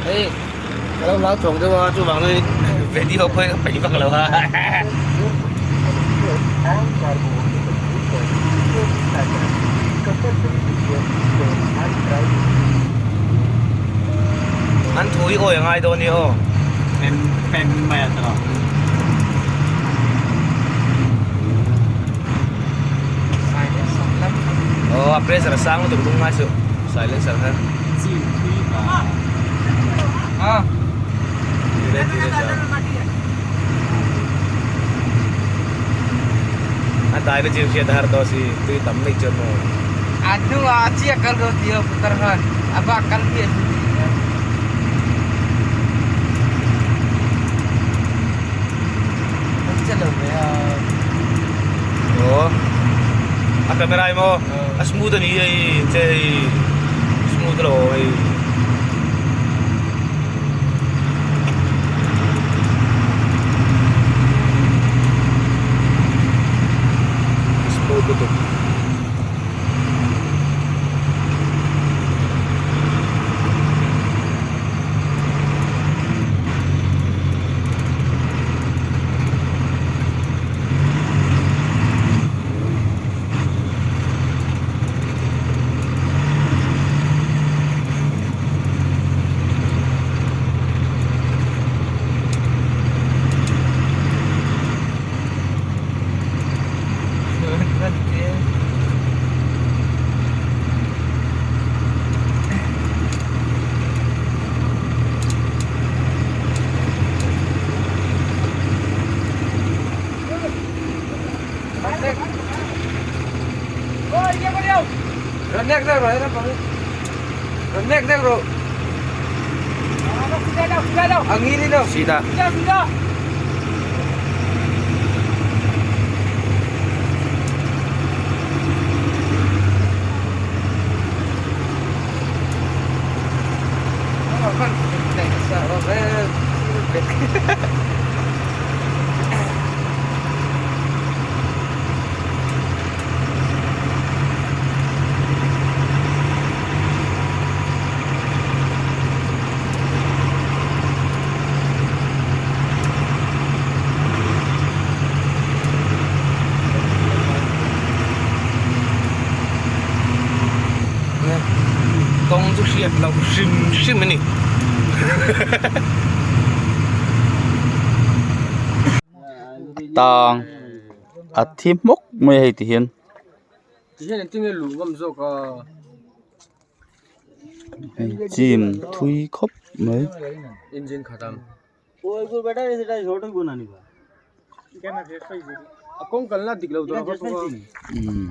Hei ka lo hlau thawng deuh a chuvang chuan video pawh hi ka peih vak lo a. An thu hi awi a ngai dawn nia aw. Aw a pressure a sang lutuk lung ngai suh silencer kha. Dire dire jao. A dai na chim hriat a har daw si tui tam mai chuan maw. A hnungah a chiah kal dawn tih a putar khan a bak kal hi a hlu tih a. Aw a camera hi maw a smooth a ni hei che hei smooth lo hei. Smooth lutuk. Sita. Kawng chu hriat loh hrim hrim a ni. Tang a thi hmawk mai a hei ti hian. Hei chim thui khawp mai. Umm.